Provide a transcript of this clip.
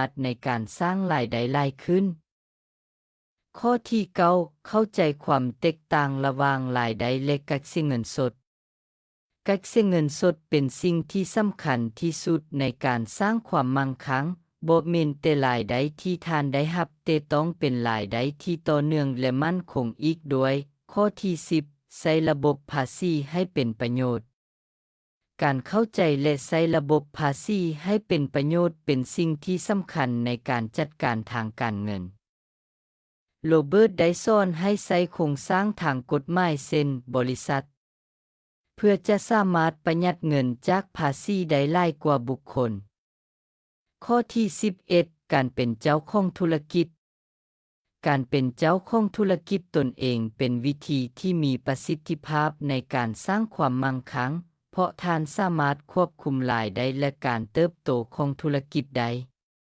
ດໃນການສ້າງລາຍໄດ້ຫຼາຍຂຶ້ນ. ຂໍ້ທີເກົ້າ ເຂົ້າໃຈຄວາມແຕກຕ່າງລະຫວ່າງລາຍໄດ້ ແລະ ການເສຍເງິນສົດ. ການເສຍເງິນສົດເປັນສິ່ງທີ່ສຳຄັນທີ່ສຸດໃນການສ້າງຄວາມໝັ້ງຄັ່ງ. ບໍ່ແມ່ນແຕ່ລາຍໄດ້ທີ່ທ່ານໄດ້ຮັບ, ແຕ່ຕ້ອງເປັນລາຍໄດ້ທີ່ຕໍ່ເນື່ອງ ແລະ ໝັ້ນຄົງອີກດ້ວຍ. ຂໍ້ທີສິບ ໃຊ້ລະບົບພາສີໃຫ້ເປັນປະໂຫຍດ. ການເຂົ້າໃຈ ແລະ ໃຊ້ລະບົບພາສີໃຫ້ເປັນປະໂຫຍດເປັນສິ່ງທີ່ສຳຄັນໃນການຈັດການທາງການເງິນ. ໂຣເບີດໄດ້ສອນໃຫ້ໃຊ້ໂຄງສ້າງທາງກົດໝາຍ ເຊັ່ນ ບໍລິສັດ ເພື່ອຈະສາມາດປະຢັດເງິນຈາກພາສີໄດ້ຫຼາຍກວ່າບຸກຄົນ. ຂໍ້ທີສິບເອັດ ການເປັນເຈົ້າຂອງທຸລະກິດ. ການເປັນເຈົ້າຂອງທຸລະກິດຕົນເອງເປັນວິທີທີ່ມີປະສິດທິພາບໃນການສ້າງຄວາມໝັ້ງຄັ່ງ, ເພາະທ່ານສາມາດຄວບຄຸມລາຍໄດ້ ແລະ ການເຕີບໂຕຂອງທຸລະກິດໄດ້.